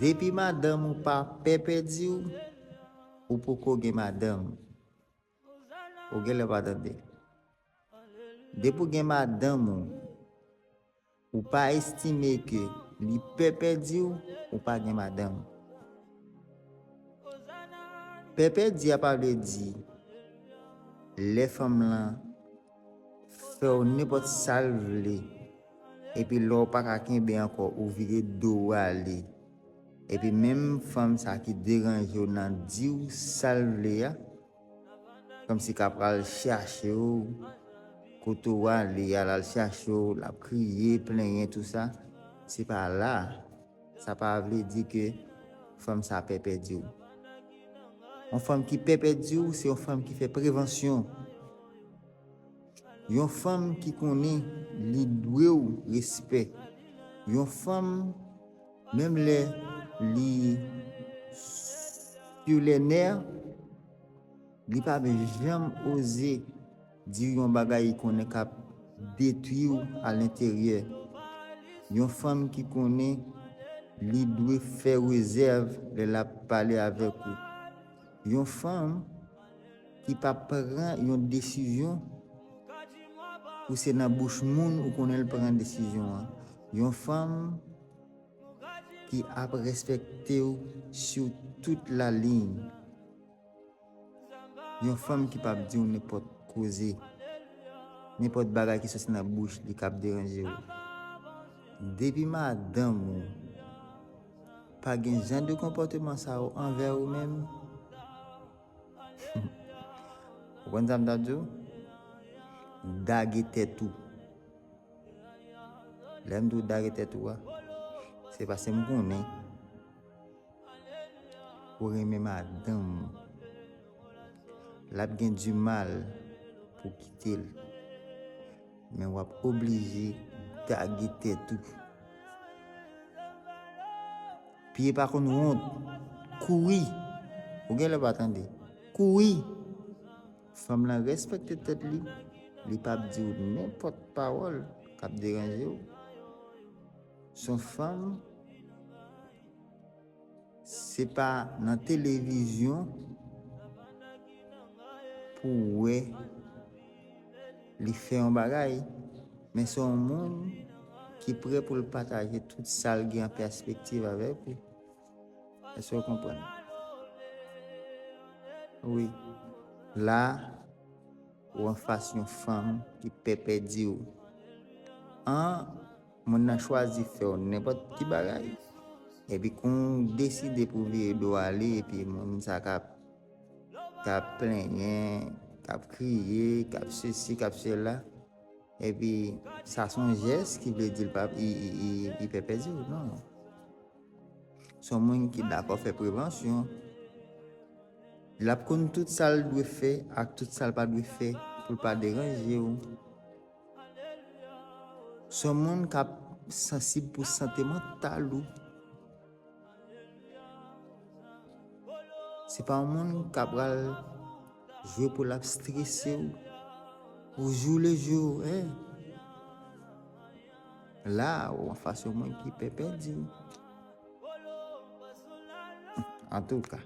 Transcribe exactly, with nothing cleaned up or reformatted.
Depi madanm ou pa pè pèdi w, ou poko gen madanm. Ou genlè pa tande. Depi w gen madanm ou, ou pa estime ke li pè pèdi w, ou pa gen madanm. Pè pèdi a pa vle di lè fanm lan fè w nenpòt sa l vle, epi lè w pa ka kenbe ankò, ou vire do w ale. Epi menm fanm sa ki deranje w nan di w sa l vle a, kòmsi k ap pral chache w, kote w ale a, l al chache w, l ap kriye, plenyen, tou sa, se pa la. Sa pa vle di ke fanm sa pè pèdi w. Yon fanm ki pè pèdi w, se yon fanm ki fè prevansyon. Yon fanm ki konnen li dwe w respè. Yon fanm, menm lè li sur les nerfs, li pa janm oze di yon bagay li konnen k ap detwi w alenteryè. Yon fanm ki konnen li dwe fè rezèv lè l ap pale avèk ou. Yon fanm ki p ap pran yon desizyon pou se nan bouch moun ou konnen l pran desizyon an. Yon fanm ki ap respekte w sou tout la liy. Yon fanm ki p ap di w nenpòt koze, nenpòt bagay ki soti nan bouch li k ap deranje w. Depi madanm ou pa gen jan de konpòteman sa yo anvè ou menm, ou konn sa m t ap di w? Dage tèt ou. Lè m di w dage tèt ou a, se paske m konnen ou renmen madanm ou. L ap gen dimal pou kite l. Men w ap oblije dage tèt ou. Pye pa konn wont. Kouri. Ou genlè pa tande. Kouri. Fanm lan respekte tèt li. Li p ap di w nenpòt pawòl k ap deranje w. Se yon fanm, se pa nan televizyon pou w wè li fè yon bagay, men se yon moun ki prè pou l pataje tout sa l gen an pèspektiv avèk ou. Èske w konprann? Wi. La, ou anfas yon fanm ki pè pèdi w. An, moun nan chwazi fè w nenpòt ki bagay. Epi kon w deside pou vire do w ale, epi moun sa k ap, k ap plenyen, k ap kriye, k ap sesi, k ap sela. Epi sa se yon jès ki vle di l pa, li, li, li, li pè pèdi w, non. Se yon moun ki dakò fè prevansyon. L ap konn tout sa l dwe fè ak tout sa l pa dwe fè pou l pa deranje w. Se yon moun k ap sansib pou sante mantal ou. Se pa yon moun k ap pral jwe pou l ap strese w. Au jour le jour, hein. La, ou anfas yon moun ki pè pèdi w. Antouka,